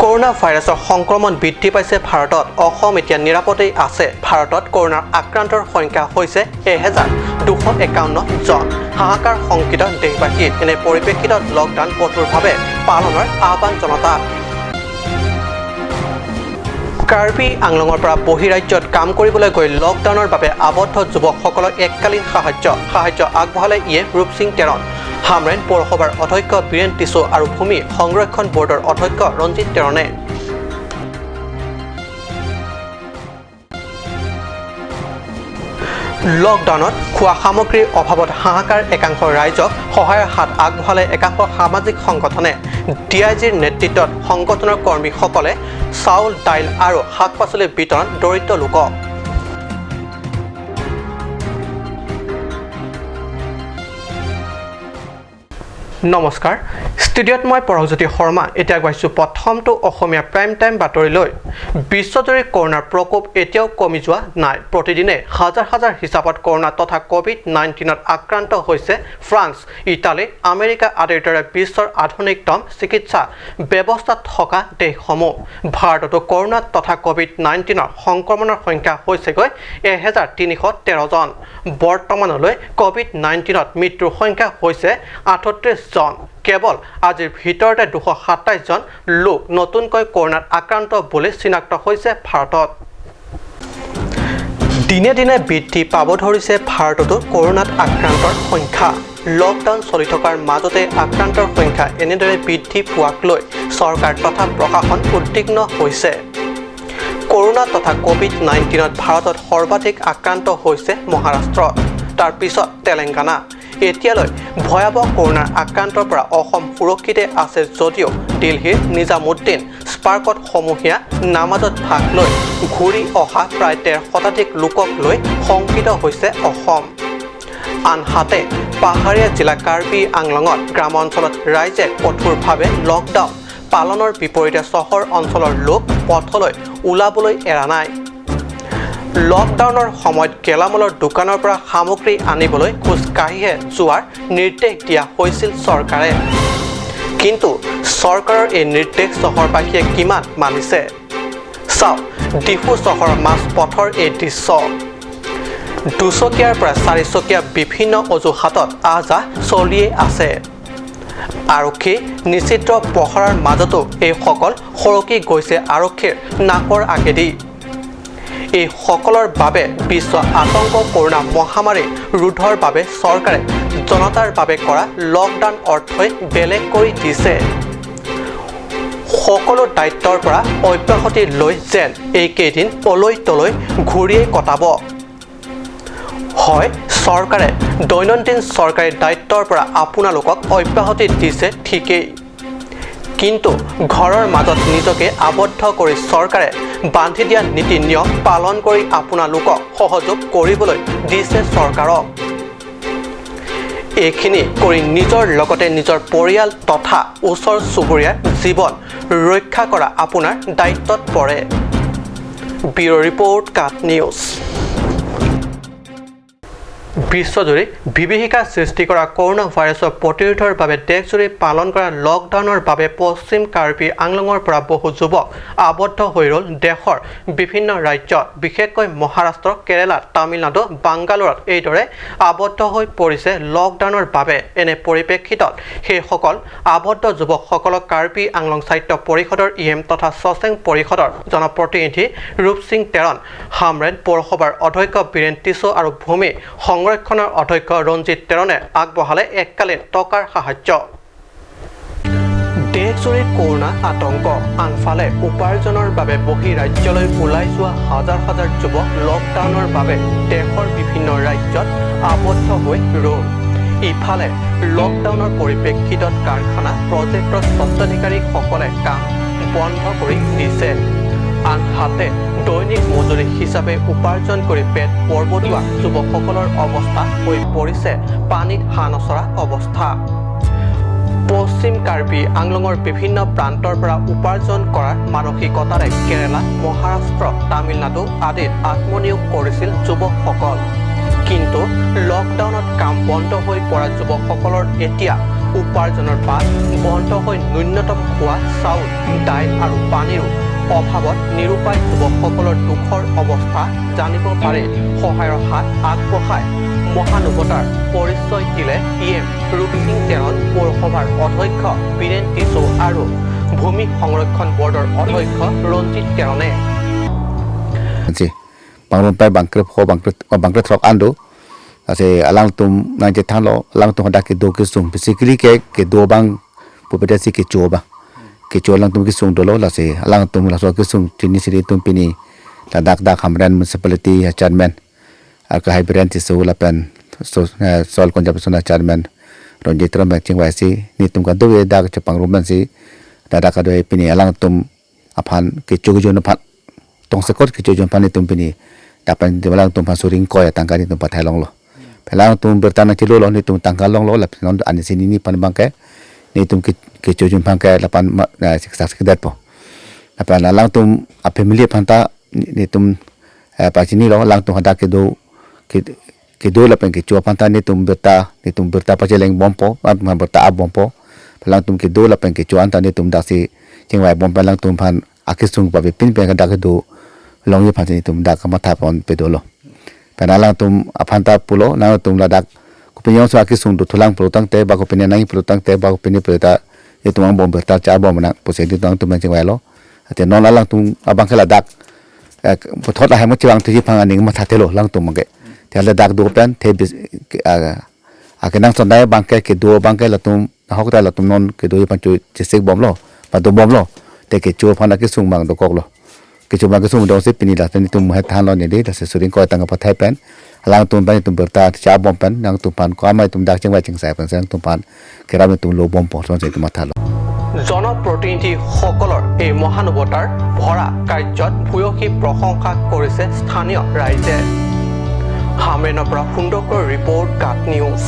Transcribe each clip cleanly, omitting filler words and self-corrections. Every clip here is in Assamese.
কৰোণা ভাইৰাছৰ সংক্ৰমণ বৃদ্ধি পাইছে ভাৰতত। অসম এতিয়া নিৰাপদেই আছে। ভাৰতত কৰোণাৰ আক্ৰান্তৰ সংখ্যা হৈছে 1251 জন। হাহাকাৰ শংকিত দেশবাসী। এনে পৰিপ্ৰেক্ষিতত লকডাউন কঠোৰভাৱে পালনৰ আহ্বান জনতা। কাৰ্বি আংলঙৰ পৰা বহিৰাজ্যত কাম কৰিবলৈ গৈ লকডাউনৰ বাবে আবদ্ধ যুৱকসকলক এককালীন সাহায্য আগবঢ়ালে ইয়ে ৰূপসিং টেৰণ, হামৰেন পৌৰসভাৰ অধ্যক্ষ বীৰেণ টিছু আৰু ভূমি সংৰক্ষণ বৰ্ডৰ অধ্যক্ষ ৰঞ্জিত টেৰণে। লকডাউনত খোৱা সামগ্ৰীৰ অভাৱত হাহাকাৰ একাংশ ৰাইজক সহায়ৰ হাত আগবঢ়ালে একাংশ সামাজিক সংগঠনে। ডি আই জিৰ নেতৃত্বত সংগঠনৰ কৰ্মীসকলে চাউল, দাইল আৰু শাক পাচলি বিতৰণ দৰিদ্ৰ লোকক। নমস্কাৰ, ষ্টুডিঅ'ত মই পৰশজ্যোতি শৰ্মা। এতিয়া গৈছোঁ প্ৰথমটো অসমীয়া প্ৰাইম টাইম বাতৰিলৈ। বিশ্বজুৰি কৰোণাৰ প্ৰকোপ এতিয়াও কমি যোৱা নাই। প্ৰতিদিনে হাজাৰ হাজাৰ হিচাপত কৰোণা তথা ক'ভিড-19ত আক্ৰান্ত হৈছে। ফ্ৰান্স, ইটালী, আমেৰিকা আদিৰ দৰে বিশ্বৰ আধুনিকতম চিকিৎসা ব্যৱস্থা থকা দেশসমূহ। ভাৰততো কৰোণা তথা ক'ভিড-19ৰ সংক্ৰমণৰ সংখ্যা হৈছেগৈ 1313 জন। বৰ্তমানলৈ ক'ভিড-19ত মৃত্যুৰ সংখ্যা হৈছে 38 জন। কেৱল আজিৰ ভিতৰতে 227 জন লোক নতুনকৈ কৰোণাত আক্ৰান্ত বুলি চিনাক্ত হৈছে ভাৰতত। দিনে দিনে বৃদ্ধি পাব ধৰিছে ভাৰততো কৰোণাত আক্ৰান্তৰ সংখ্যা। লকডাউন চলি থকাৰ মাজতে আক্ৰান্তৰ সংখ্যা এনেদৰে বৃদ্ধি পোৱাক লৈ চৰকাৰ তথা প্ৰশাসন উদ্বিগ্ন হৈছে। কৰোণা তথা ক'ভিড-19ত ভাৰতত সৰ্বাধিক আক্ৰান্ত হৈছে মহাৰাষ্ট্ৰত, তাৰ পিছত তেলেংগানা। এতিয়ালৈ ভয়াৱহ কৰোণাৰ আক্ৰান্তৰ পৰা অসম সুৰক্ষিতে আছে যদিও দিল্লীৰ নিজামুদ্দিন স্পাৰ্কত সমূহীয়া নামাজত ভাগ লৈ ঘূৰি অহা প্ৰায় 1.5 শতাধিক লোকক লৈ শংকিত হৈছে অসম। আনহাতে পাহাৰীয়া জিলা কাৰ্বি আংলঙত গ্ৰামাঞ্চলত ৰাইজে কঠোৰভাৱে লকডাউন পালনৰ বিপৰীতে চহৰ অঞ্চলৰ লোক পথলৈ ওলাবলৈ এৰা নাই। লকডাউনৰ সময়ত গেলামালৰ দোকানৰ পৰা সামগ্ৰী আনিবলৈ খোজকাঢ়িহে যোৱাৰ নিৰ্দেশ দিয়া হৈছিল চৰকাৰে। কিন্তু চৰকাৰৰ এই নিৰ্দেশ চহৰবাসীয়ে কিমান মানিছে? চাওক ডিফু চহৰৰ মাজপথৰ এই দৃশ্য। দুচকীয়াৰ পৰা চাৰিচকীয়া বিভিন্ন অজুহাতত আহ যাহ চলিয়েই আছে। আৰক্ষী নিশ্চিত পহৰাৰ মাজতো এইসকল সৰকি গৈছে আৰক্ষীৰ নাকৰ আগেদি। এইসকলৰ বাবে বিশ্ব আতংক। কৰোণা মহামাৰী ৰোধৰ বাবে চৰকাৰে জনতাৰ বাবে কৰা লকডাউন অৰ্থই বেলেগ কৰি দিছে। সকলো দায়িত্বৰ পৰা অব্যাহতি লৈ যেন এইকেইদিন অলৈ তলৈ ঘূৰিয়েই কটাব হয়। চৰকাৰে দৈনন্দিন চৰকাৰী দায়িত্বৰ পৰা আপোনালোকক অব্যাহতি দিছে ঠিকেই, কিন্তু ঘৰৰ মাজত নিজকে আবদ্ধ কৰি চৰকাৰে বান্ধি দিয়া নীতি নিয়ম পালন কৰি আপোনালোকক সহযোগ কৰিবলৈ দিছে চৰকাৰক। এইখিনি কৰি নিজৰ লগতে নিজৰ পৰিয়াল তথা ওচৰ চুবুৰীয়াৰ জীৱন ৰক্ষা কৰা আপোনাৰ দায়িত্বত পৰে। ব্যুৰ' ৰিপৰ্ট, কাট নিউজ। বিশ্বজুৰি বিভীষিকা সৃষ্টি কৰা কৰোণা ভাইৰাছৰ প্ৰতিৰোধৰ বাবে দেশজুৰি পালন কৰা লকডাউনৰ বাবে পশ্চিম কাৰ্বি আংলঙৰ পৰা বহু যুৱক আবদ্ধ হৈ ৰ'ল দেশৰ বিভিন্ন ৰাজ্যত। বিশেষকৈ মহাৰাষ্ট্ৰ, কেৰালা, তামিলনাডু, বাংগালোৰত এইদৰে আবদ্ধ হৈ পৰিছে লকডাউনৰ বাবে। এনে পৰিপ্ৰেক্ষিতত সেইসকল আবদ্ধ যুৱকসকলক কাৰ্বি আংলং স্বায়ত্ত পৰিষদৰ ই এম তথা চচেং পৰিষদৰ জনপ্ৰতিনিধি ৰূপসিং টেৰণ, হামৰেন পৌৰসভাৰ অধ্যক্ষ বীৰেণ টিছু আৰু ভূমি সংৰক্ষণৰ অধ্যক্ষ ৰঞ্জিত টেৰণে আগবঢ়ালে এককালীন টকাৰ সাহায্য। দেশজুৰি কৰোণা আতংক, আনফালে উপাৰ্জনৰ বাবে বহি ৰাজ্যলৈ ওলাই যোৱা হাজাৰ হাজাৰ যুৱক লকডাউনৰ বাবে দেশৰ বিভিন্ন ৰাজ্যত আবদ্ধ হৈ ৰ'ল। ইফালে লকডাউনৰ পৰিপ্ৰেক্ষিতত কাৰখানা প্ৰজেক্টৰ স্বত্বাধিকাৰীসকলে কাম বন্ধ কৰি দিছে। আনহাতে দৈনিক মজুৰি হিচাপে উপাৰ্জন কৰি পেট পৰ্বতোৱা যুৱকসকলৰ অৱস্থা হৈ পৰিছে পানীত হাঁহ নচৰা অৱস্থা। পশ্চিম কাৰ্বি আংলঙৰ বিভিন্ন প্ৰান্তৰ পৰা উপাৰ্জন কৰাৰ মানসিকতাৰে কেৰালা, মহাৰাষ্ট্ৰ, তামিলনাডু আদিত আত্মনিয়োগ কৰিছিল যুৱকসকল। কিন্তু লকডাউনত কাম বন্ধ হৈ পৰা যুৱকসকলৰ এতিয়া উপাৰ্জনৰ বাট বন্ধ হৈ ন্যূনতম খোৱা চাউল, দাইল আৰু পানীৰো অভাৱত নিৰুপায় যুৱকসকলৰ দুখৰ অৱস্থা জানিব পাৰে সহায়ৰ হাত আগবঢ়াই মহানুভৱতাৰ পৰিচয় দিলে ই এম ৰূপসিং টেৰণ পৌৰসভাৰ অধ্যক্ষ বীৰেণ টিছৌ আৰু ভূমি সংৰক্ষণ বৰ্ডৰ অধ্যক্ষ Ranjit টেৰণে। Si bangron pai bangkre pho bangkre bangkre throk ando ase alang tum nang che thang lo alang tum da ke do ke sung basically ke do bang pu pe si ke cho ba ke cho lang tum ke sung do lo la se alang tum la so ke sung chini siri tum pini la dak dak hamran municipality chairman ar ka hybrid ti so la pen so sol kon jap sona chairman Ranjit ram ching wai si ni tum ka do ye dak che pang rum si da dak ka do pini alang tum aphan ke cho jo na phan tong se kot ke cho jon phan ni tum pini da pan de lang tum phan suring ko ya tang ka ni tum pa thai long lo phelang tum bertana chi lo lo ni tum tang ka long lo la non ani si ni ni pan bang ke ni tum ke cho jon phan ke la pan sik sak sik dat po la pan lang tum a family phan ta ni tum pa chi ni lo lang tum da ke do ke do la pen ke cho phan ta ni tum berta pa che leng bom po ma berta a bom po phelang tum ke do la pen ke cho an ta ni tum da si ching wai bom pa lang tum phan akisung pa pin pen ka da ke do long ye phan ni tum da ka ma tha pon pe do lo pen lang tum aphan ta pulo na tum la dak ku pen yong so akisung do thulang pro tang te ba ko pen nai pro tang te ba ko pen pe ta ye tum ang bom berta cha bom na po se ni tum tum ching wai lo te non la lang tum abang ka la dak po thot la hai mo chiwang thi phang aning ma tha te lo lang tum ma ke te la dak do pen the a ke nang son dai bang ke ke do bang ke la tum hok ta la tum non ke do ye pan chu che sek bom lo pa do bom lo te ke chu phan la ke sung bang do kok lo ke chu bang ke sung do se pini la ni tum ha than lo ni de la se suring ko tang pa thai pen lang tum ban tum berta cha bom pen nang tum pan ko mai tum dak ching wai ching sai pen sang tum pan ke ram tum lo bom po son se tum tha lo। জনপ্ৰতিনিধিসকলৰ এই মহানুভৱতাৰ ভৰা কাৰ্যত ভূয়সী প্ৰশংসা কৰিছে স্থানীয় ৰাইজে। হামৰেনৰ পৰা সুন্দৰকৰ ৰিপৰ্ট, কাট নিউজ।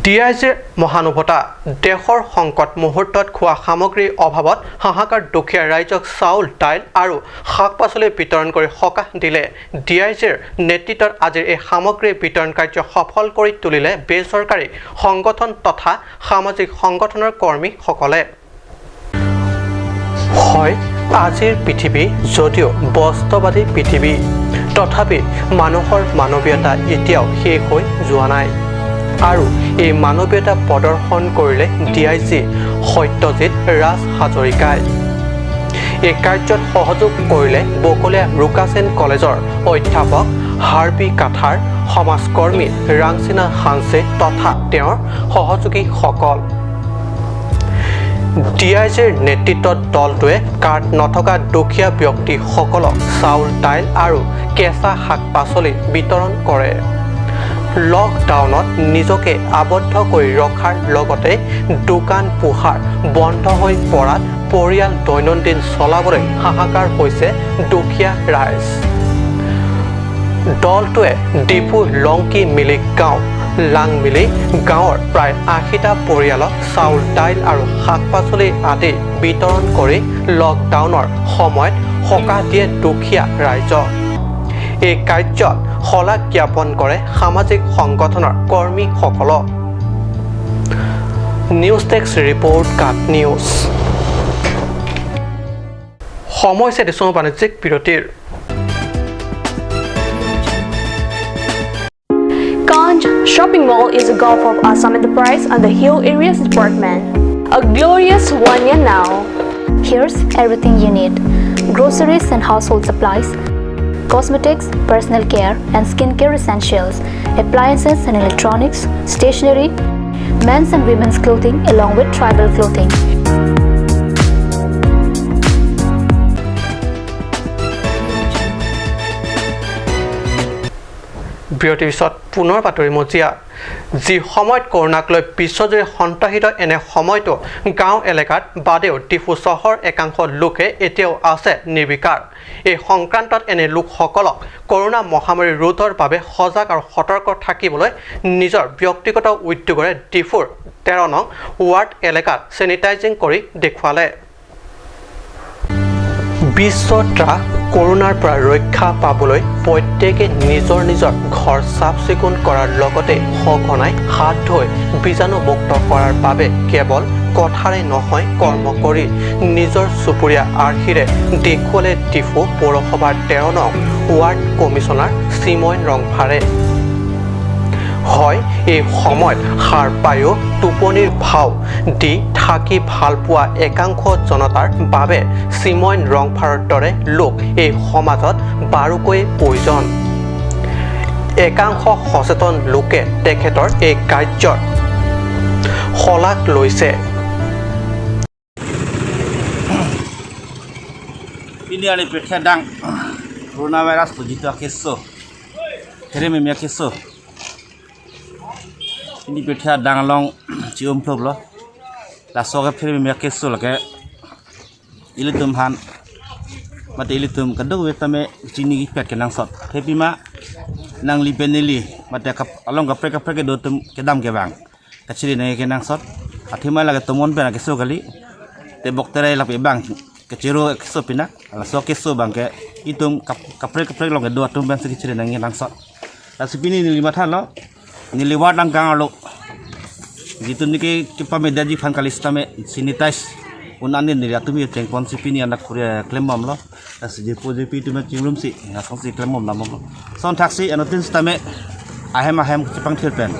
ডি আই জিৰ মহানুভৱতা। দেশৰ সংকট মুহূৰ্তত খোৱা সামগ্ৰীৰ অভাৱত হাহাকাৰ দুখীয়া ৰাইজক চাউল, দাইল আৰু শাক পাচলি বিতৰণ কৰি সকাহ দিলে। ডি আই জিৰ নেতৃত্বত আজিৰ এই সামগ্ৰী বিতৰণ কাৰ্য সফল কৰি তুলিলে বেচৰকাৰী সংগঠন তথা সামাজিক সংগঠনৰ কৰ্মীসকলে। হয়, আজিৰ পৃথিৱী যদিও বস্তুবাদী পৃথিৱী, তথাপি মানুহৰ মানৱীয়তা এতিয়াও শেষ হৈ যোৱা নাই। আৰু এই মানৱীয়তা প্ৰদৰ্শন কৰিলে ডি I G Satyajit ৰাজ হাজৰিকাই। এই কাৰ্যত সহযোগ কৰিলে বকলীয়া ৰুকাচেন কলেজৰ অধ্যাপক হাৰ্বি কাথাৰ, সমাজকৰ্মী ৰাংচিনা হানছে তথা তেওঁৰ সহযোগীসকল। ডি আই জিৰ নেতৃত্বত দলটোৱে কাৰ্ড নথকা দুখীয়া ব্যক্তিসকলক চাউল, দাইল আৰু কেঁচা শাক পাচলি বিতৰণ কৰে। লকডাউনত নিজকে আবদ্ধ কৰি ৰখাৰ লগতে দোকান পোহাৰ বন্ধ হৈ পৰাত পৰিয়াল দৈনন্দিন চলাবলৈ হাহাকাৰ হৈছে দুখীয়া ৰাইজ। দলটোৱে ডিফু লংকি মিলি গাঁও, লাংমিলি গাঁৱৰ প্ৰায় 80টা পৰিয়ালক চাউল, দাইল আৰু শাক পাচলি আদি বিতৰণ কৰি লকডাউনৰ সময়ত সকাহ দিয়ে দুখীয়া ৰাইজক। এই কাৰ্যত শলাগ জ্ঞাপন কৰে সামাজিক সংগঠনৰ কৰ্মীসকলক। নিউজ ডেস্ক ৰিপৰ্ট, কাট নিউজ। সময় হৈছে দিছোঁ বাণিজ্যিক বিৰতিৰ। Ganj Shopping Mall is a Gulf of Assam Enterprise and the Hill Areas Department. A glorious 1 year now. Here's everything you need: groceries and household supplies, cosmetics, personal care and skincare essentials, appliances and electronics, stationery, men's and women's clothing, along with tribal clothing. বিৰতিৰ পিছত পুনৰ বাতৰি মজিয়া। যি সময়ত কৰোণাক লৈ বিশ্বজুৰি সন্ত্ৰাসিত, এনে সময়তো গাঁও এলেকাত বাদেও ডিফু চহৰ একাংশ লোকে এতিয়াও আছে নিৰ্বিকাৰ। এই সংক্ৰান্তত এনে লোকসকলক কৰোণা মহামাৰী ৰোধৰ বাবে সজাগ আৰু সতৰ্ক থাকিবলৈ নিজৰ ব্যক্তিগত উদ্যোগেৰে ডিফুৰ 13 নং ৱাৰ্ড এলেকাত চেনিটাইজিং কৰি দেখুৱালে। বিশ্বত্ৰাস কৰোণাৰ পৰা ৰক্ষা পাবলৈ প্ৰত্যেকে নিজৰ নিজৰ ঘৰ চাফ চিকুণ কৰাৰ লগতে সঘনাই হাত ধুই বীজাণুমুক্ত কৰাৰ বাবে কেৱল কথাৰে নহয় কৰ্ম কৰি নিজৰ চুবুৰীয়া আৰ্হিৰে দেখুৱালে ডিফু পৌৰসভাৰ 13 নং ৱাৰ্ড কমিছনাৰ চিময়ন ৰংফাৰে। হয়, এই সময়ত সাৰ পায়ো টোপনিৰ ভাও দি থাকি ভাল পোৱা একাংশ জনতাৰ বাবে চিময়ন ৰংফাৰৰ দৰে লোক এই সমাজত বাৰুকৈয়ে প্ৰয়োজন। একাংশ সচেতন লোকে তেখেতৰ এই কাৰ্যৰ শলাগ লৈছে। Corona virus ini petha danglong chium plop lo la so ka phir me ke so la ke ilitum han mate ilitum ka do tame chini gi pet ke nang sot thepi ma nang li penili mate ka along ka pre ka pre ke do tum ke dam ke bang ka chiri ne ke nang sot athima la ke tomon pe na ke so kali te boktere la pe bang ke chiro ke so pina la so ke so bang ke itum ka pre long ke do tum ban se ke chiri nang nang sot la sipini ni lima than lo ni liwat lang kang lo gitu niki kipa me daji fan kalista me sanitize unani ni atumi teng pon sipini anak korea klem mom lo as je po je pi tu me chingrum si asong si klem mom nam lo son taxi anotin stame ahem ahem chipang thil pen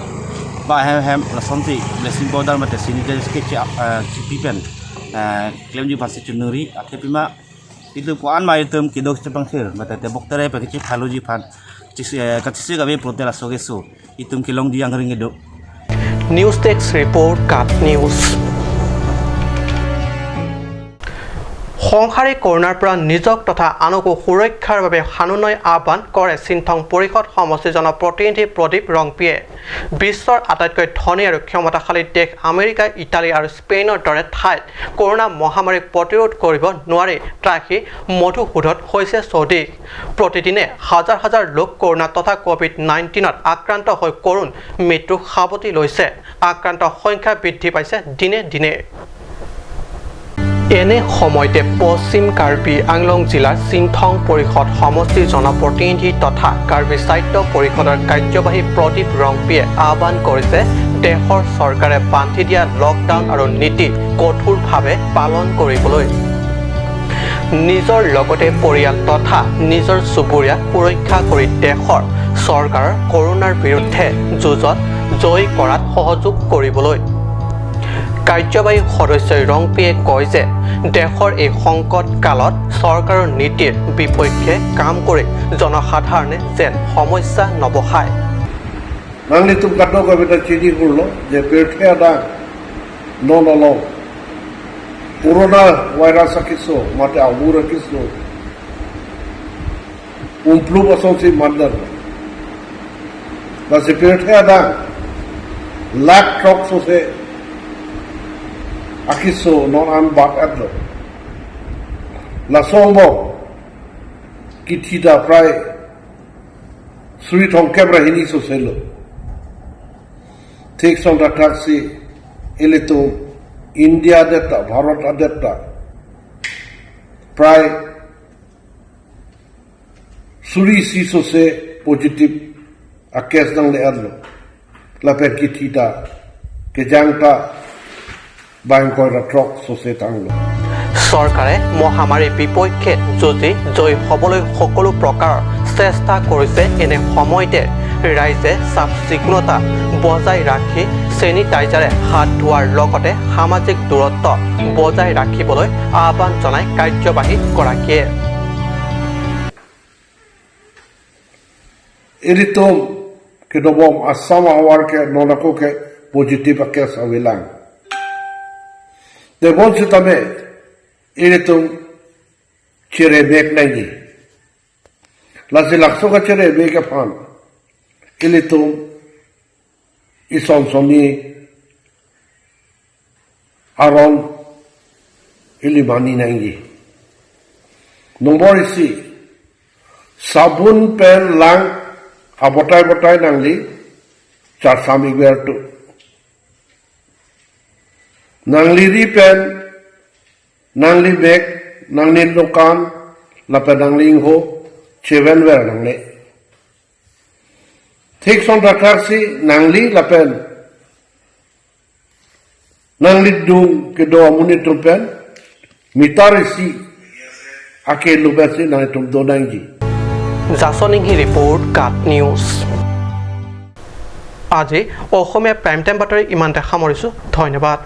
ba ahem ahem la son si blessing powder mate sanitize ke chi pen klem ju pasi chunuri athepima itu ko an mai tum ki dok chipang thil mate te boktere pe ki phalu ji phan ka chi ga be protela sogeso itum ki long di angring edo. News desk report, Cup News. সংসাৰী কৰোণাৰ পৰা নিজক তথা আনকো সুৰক্ষাৰ বাবে সানুনয় আহ্বান কৰে চিন্থং পৰিষদ সমষ্টিৰ জনপ্ৰতিনিধি প্ৰদীপ ৰংপিয়ে। বিশ্বৰ আটাইতকৈ ধনী আৰু ক্ষমতাশালী দেশ আমেৰিকা, ইটালী আৰু স্পেইনৰ দৰে ঠাইত কৰোণা মহামাৰীক প্ৰতিৰোধ কৰিব নোৱাৰি ত্ৰাসী মধুসূদত হৈছে চৌদিশ। প্ৰতিদিনে হাজাৰ হাজাৰ লোক কৰোণা তথা কোভিড-19ত আক্ৰান্ত হৈ কৰুণ মৃত্যুক সাৱটি লৈছে। আক্ৰান্ত সংখ্যা বৃদ্ধি পাইছে দিনে দিনে। এনে সময়তে পশ্চিম কাৰ্বি আংলং জিলাৰ চিন্থং পৰিষদ সমষ্টিৰ জনপ্ৰতিনিধি তথা কাৰ্বি সাহিত্য পৰিষদৰ কাৰ্যবাহী প্ৰদীপ ৰংপিয়ে আহ্বান কৰিছে দেশৰ চৰকাৰে বান্ধি দিয়া লকডাউন আৰু নীতি কঠোৰভাৱে পালন কৰিবলৈ, নিজৰ লগতে পৰিয়াল তথা নিজৰ চুবুৰীয়া সুৰক্ষা কৰি দেশৰ চৰকাৰৰ কৰোণাৰ বিৰুদ্ধে যুঁজত জয়ী কৰাত সহযোগ কৰিবলৈ। কাৰ্যবাহী সদস্যই ৰংপিয়ে কয় যে দেশৰ এই সংকট কালত চৰকাৰৰ নীতিৰ বিপক্ষে কাম কৰি জনসাধাৰণে যেন সমস্যা নবহায়। Corona virus akiso mate awur akiso umplu pasong si mandar la se perthea da lakh truck so se akiso non an bat adlo la songbo kithida prai sri thong kebra hini so selo thik song da taxi eleto India data Bharat data প্রায় সুরি সিসোসে পজিটিভ কেস নাংলে আনলো লাপের কি থিটা কে জাংটা বাংকয়রা ট্রক সোসে টাংলো। চৰকাৰে মহামাৰীৰ বিপক্ষে যুঁজি জয়ী হ'বলৈ সকলো প্ৰকাৰৰ চেষ্টা কৰিছে। এনে সময়তে ৰাইজে চাফ চিকুণতা বজাই ৰাখি চেনিটাইজাৰে হাত ধোৱাৰ লগতে সামাজিক দূৰত্ব বজাই ৰাখিবলৈ আহ্বান জনায় কাৰ্যবাহীগৰাকীয়ে। এৰিতম কেদবম আসাম আৱাৰকে ননাকোকে পজিটিভ কেছ আবিলাং দেবনসিতামে এরিতম চেরে বেক নাইনি লাসি লাকসোকা চেরে বেকে ফান এলিতুম ison soni aron ilimani nangi nombor isi sabun pen lang abotai botai nangli char sami bertu nangli ri pen nangli bek nangli dokan Lapen nang ling ho cheven wer nang le thik son rakar si nang li lapen nang li dung ke do amuni tumpen mitari si ake lupen si nang tum do nang ji. জাচনিংহি report, cut news. আজি অসমীয়া প্ৰাইম টাইম বাতৰি ইমানতে সামৰিছোঁ। ধন্যবাদ।